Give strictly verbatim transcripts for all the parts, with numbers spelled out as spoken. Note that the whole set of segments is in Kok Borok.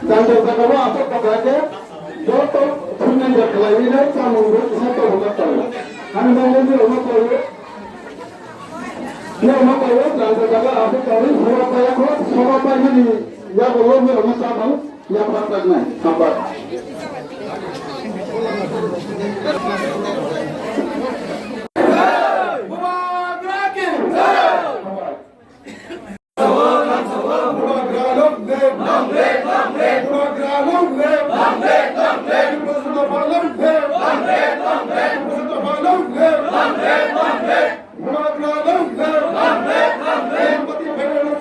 Tangbo jagao aswk kwbangkhe joto thumnai da khlaiwi nai chamung bo kisa tongma tongo. Ani bagwi ni omo tongwi, ni omo tongwi tangbo jaga aswk tongwi soba paya kho, soba paimani yago lobwi omo chamung yapra taknai. Hambai. Bubagra long live! Long live, long live, long live! Bubagra long live! Long live, long live! Bubagra long live! Long live, long live! Bubagra long live! Long live, long live! Bubagra long live! Long live, long live! Bubagra long live! Long live, long live! Bubagra long live!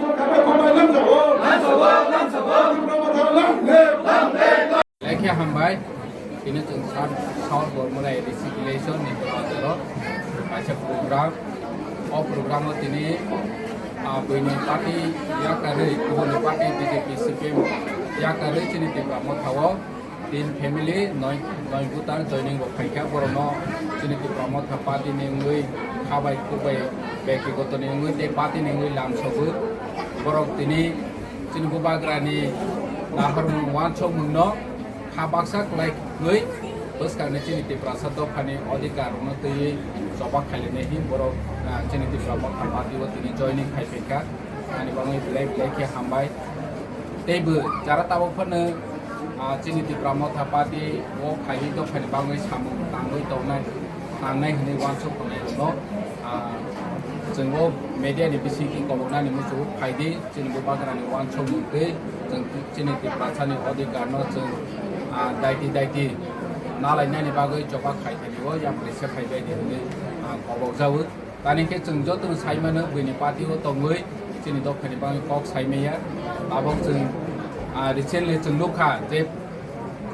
Bubagra long live! Long live, long live! Lekhe hambai, tini chwng South, South Bormura A D C election ni bazaro kaisa program. O program o tini, ah, buini party yakarwi, kubuni party B J P, C P M yakarwi chini Tipra Motha o tin family noi, noi voter joining rok phaikha. Borokno chini Tipra Motha party ni wngwi khabai khukbai, byaktigoto ni wngwi tei party ni wngwi lamsogo. Borok tini chini Bubagrani nahormung wansokmungno kha baksa kwlaiwi bwskangni chini Tiprasa dophani odhikar rokno twiwi choba khailainai hwnwi borok, ah, chini Tipra Motha party o tini joining khai phaikha. Ani bagwi belai belai khe hambai. Teibo jara tabuk phano, ah, chini Tipra Motha party o phaiwi dophani bagwi samung tangwi tongnai, tangnai hwnwi wansuk tongnai rokno, ah, chwng o media ni bisingo koboknani muchungo phaidi. Chini Bubagrani wansukmung twi chwng chini Tiprasani odhikarno chwng, ah, daiti daiti nalainani bagwi choba khai thani o yapri se phaibai di hwnwi, ah, kobokjago. Tani khe chwng jotono sai mano buini party o tongwi chini dophani bagwi kok sai maya. Tabok chwng, ah, recently chwng nukha je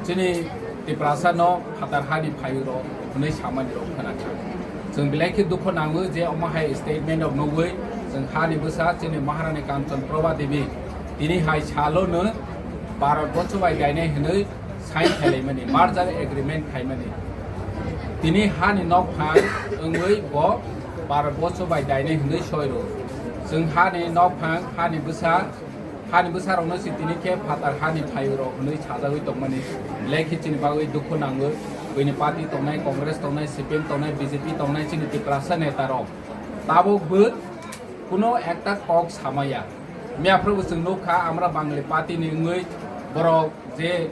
chini Tiprasa no phatar hani phaiwi rok hwnwi samani rok khwnakha. Chwng belai khe dukhu nango je omo hai statement rok nugwi chwng hani bwsa chini Maharani Kanchan Prabha Devi tini hai salo no Bharat borsho bai dainai hwnwi sign khailaimani, merger agreement khaimani. Tini hani nokphang wngwi bo Bharat borsho bai dainai hwnwi soi rw. Chwng hani nokphang, hani bwsa, Hani bwsarokno se tini khe phatar hani phaiyurok hwnwi sajagwi tongmani belai khe chini bagwi dukhu nango. Buini party tongnai, Congress tongnai, C P M tongnai, B J P tongnai chini Tiprasa netarok tabukbo kuno ekta kok samaya. Miyaphuru bo chwng nukha, Amra Bangali party ni wngwi borok je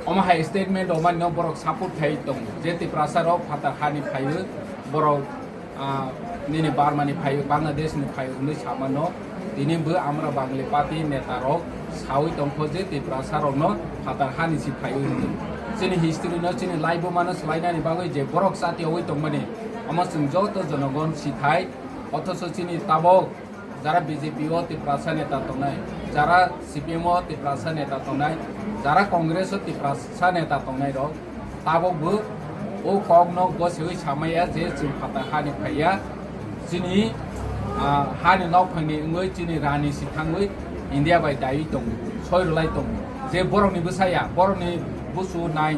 omo hai statement rwmani no borok support khai tongo, je Tiprasa rok phatar hani phaiwi borok, ah, nini Burma ni phaiwi, Bangladesh ni phaiwi hwnwi samano. Tini bo Amra Bangali party neta rok sawi tongkho je Tiprasa rokno phatar hani si phaiwi hwnwi. Chini history no, chini life bo mano swlainani bagwi je borok chati owi tongmani, omo chwng joto jonogon sithai, othocho chini tabok jara B J P o Tiprasa neta tongnai, jara C P M o Tiprasa neta tongnai, jara Congress o Tiprasa neta tongnai rok tabok bo o kok no gosiwi samaya je chwng phatar hani phaiya, chini, ah, hani nokphangni wngwi chini rani si thangwi India bai daiwi tongo, soi rwlai tongo, je borokni bwsaya, borokni busu nai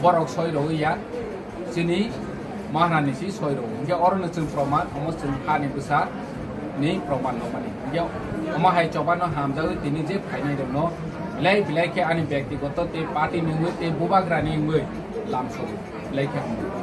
borok soi rwwi ya. Chini Maharani si soi rw. Hingke oro no chwng proman, omo chwng hani bwsa ni proman no mani. Hingke omo hai choba no hamjagwi tini je phainai rok no belai belai khe ani byaktigoto tei party ni wngwi tei bubagra ni wngwi lamsogo. Belai khe hamjagwi.